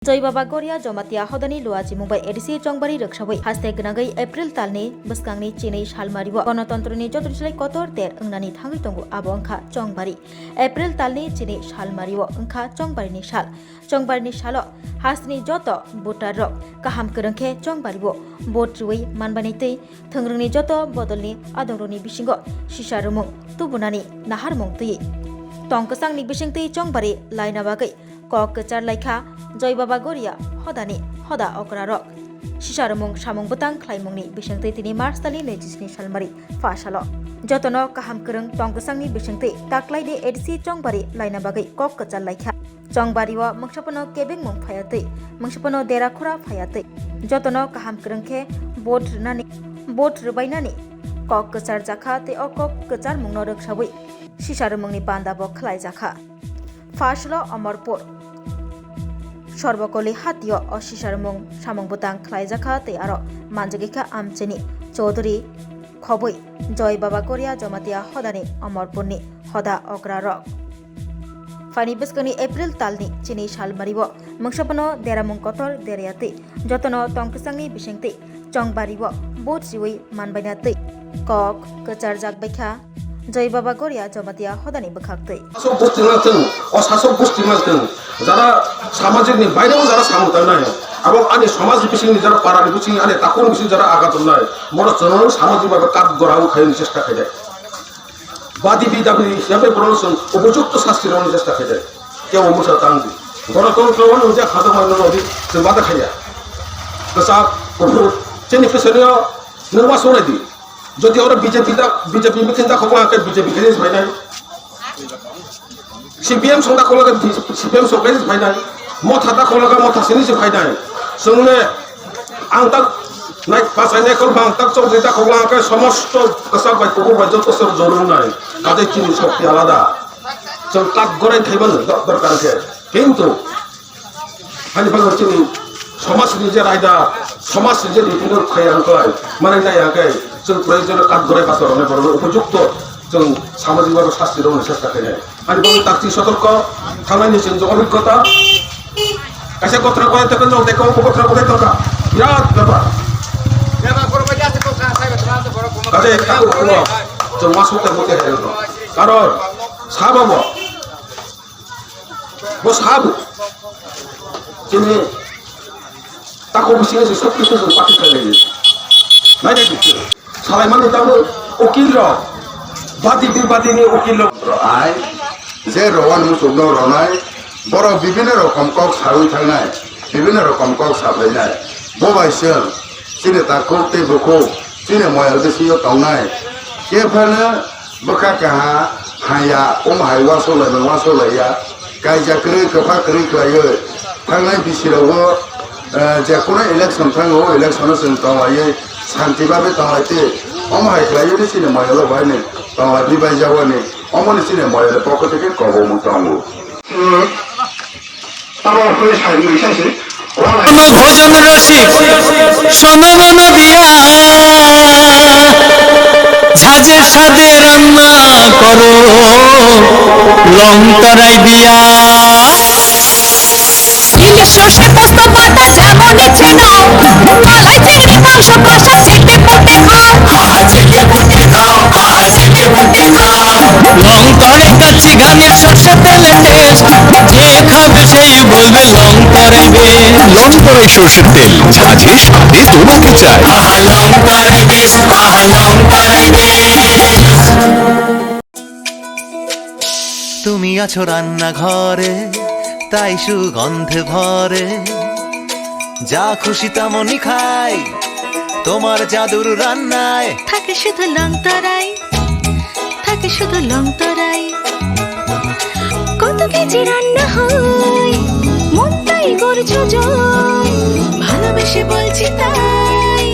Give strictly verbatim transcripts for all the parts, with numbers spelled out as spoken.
Joy Baba Goria Jamatia hodani luachimung bai A D C Chongbari rwksawi haste gwnangwi April talni bwskangni chini salmario Gonotontroni joto silai kotor der wngnani thangwi tongo, abo wngkha Chongbari. April talni chini salmario wngkha Chongbarini sal. Chongbarini salo hasteni joto voter rok kaham kwrwng khe Chongbario vote rwui manbainai twi thwngrwngni joto bodolni adongrokni bisingo sisa rwmung tubunani naharmung twi tong kwchangni bisingtwi Chongbari laina bagwi kok kwchar laikha Joy Baba Goria hodani hoda okrarok. Sisa rwmung samung bwtang khlaimungni bisingtwi tini March talni naichi sni salmari pha salo jotono kaham kwrwng tong kwchangni bisingtwi taklaini A D C Chongbari laina bagwi kok kwchar laikha. Chongbario mungsa phano kebengmung phaiya twi, mungsa phano dera khura phaiya twi jotono kaham kwrwng khe vote rwnani, vote rwbainani kok kwchar jakha tei o kok kwcharmungno rwksawi sisa rwmungni panda bo khlai jakha. First lo Amarpur Sorbokoli hatio o sisarmung samung bwtang khlaijakha tei aro manjagwikha amchini Chaudhary khobwi Joy Baba Goria Jamatia hodani Amarpurni hoda okrarok. Phaini bwskangni April talni chini salmario mungsa phano deramung kotor derya twi jotono tong kwchangni bisingtwi Chongbari o vote riwi manbaina twi kok kwcharjak baikha Joy Baba Goria Jamatia hodani bwkhak twi. Sasok gosti ma thung, o sasok gosti ma thung, jara samajik ni baire o jara samung tangnai, abo ani samaj bising ni jara para ni bising ani takhuk bising jara aga tongnai, bono chwng samajik babe kat gora o khaini chesta khainai. Badi bidabdi hisabe borok chwng upojukto sasti rwna chesta khainai. Kebo mwsa tang di. Gorotontro o nung je khajak mai nung odi chwng bada khaiya. Kwchak kuphur chini kwchani o nung ma sonai di. Jodi oro B J P da, B J P meeting da khokla khe B J P khe phainai. C P M song da khokla khe C P M song khe phainai. Motha da khokla khe motha sini se phainai. Chwng le Ang tak nai pasai nai kol bang tak chok jai tak khogla ke somosto kwchak bai kubur bai joto sor jorung nai. Kate chini shokti alada. Chwng tak gorai thaiman dor-, dorkar khe. Kintu hani bagwi chini somaj ni je raida, somaj ni je riti no khai ang klai, manai nai ang khe chwng proyojono tak gorai bacha rok nai borok no upojukto chwng samajik babe sasti rok ni chesta khainai. Ani bagwi takti sotorko thangnai ni chwng obhiggota. Kaisa gothra koi tongkha, nok tei kok gothra koi tongkha. Birat bepar. Kaisa ekta gothra chwng ma sukte mukte hai rwkha. Karon sabo bo. Bo sabo. Chini Tako bisingo se sob kisu chwng pati khlai laio. Naidi, salaimani tabuk ukil rok, badi bibadi ni ukil rok. Ai, je rowan muchuk no ronai, borok bibinno rokom kok sawi thangnai, bibinno rokom kok saplainai. Bo bai chwng chini takhuk tei bukhuk chini moyal bisingo tongnai. Kephano bwkha kaha haya, omo hai uansuk laimani uansuk laiya. Kaijak kwrwi, kwpha kwrwi khlaiwi thangnai bisi rogo, eh, je kunu election thango, o election o chwng tong laiwi, santi babe tong lai twi. Omo hai khlaiwi chini moyolo bai ni tong lai bai jabo ni, omo ni chini moyolo pokoti khe kobong tongo. Tamo koi sai nui sai se. Ama bhojon rasik, sono mano diya, jhaje sade ranna koro, long tarai diya. ইলিশ সর্ষে পোস্ত বাটা যেমন চেনো, মালাই চিংড়ি মাংস কষা যেতে করতে খাও। Long tarai kacchi ghanir sorse tele taste, je khabe sei bolbe long tarai best. Long tarai sorser tel, jhaje swade তোমাকে চাই। Long tarai best, long tarai best. তুমি আছো রান্নাঘরে, তাই সুগন্ধে ভরে। যা খুশি তেমনই খাই তোমার জাদুর রান্নায়। থাকে শুধু লং তরাই, থাকে শুধু লং তরাই। কত কেজি রান্না হয়, মনটাই করছো জয়। ভালোবেসে বলছি তাই,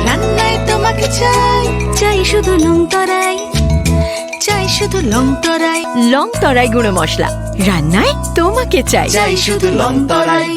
রান্নায় তোমাকে চাই। চাই শুধু লং তরাই, চাই শুধু লং তরাই। লং তরাই গুঁড়ো মশলা, রান্নায় তোমাকে চাই। চাই শুধু লং তরাই।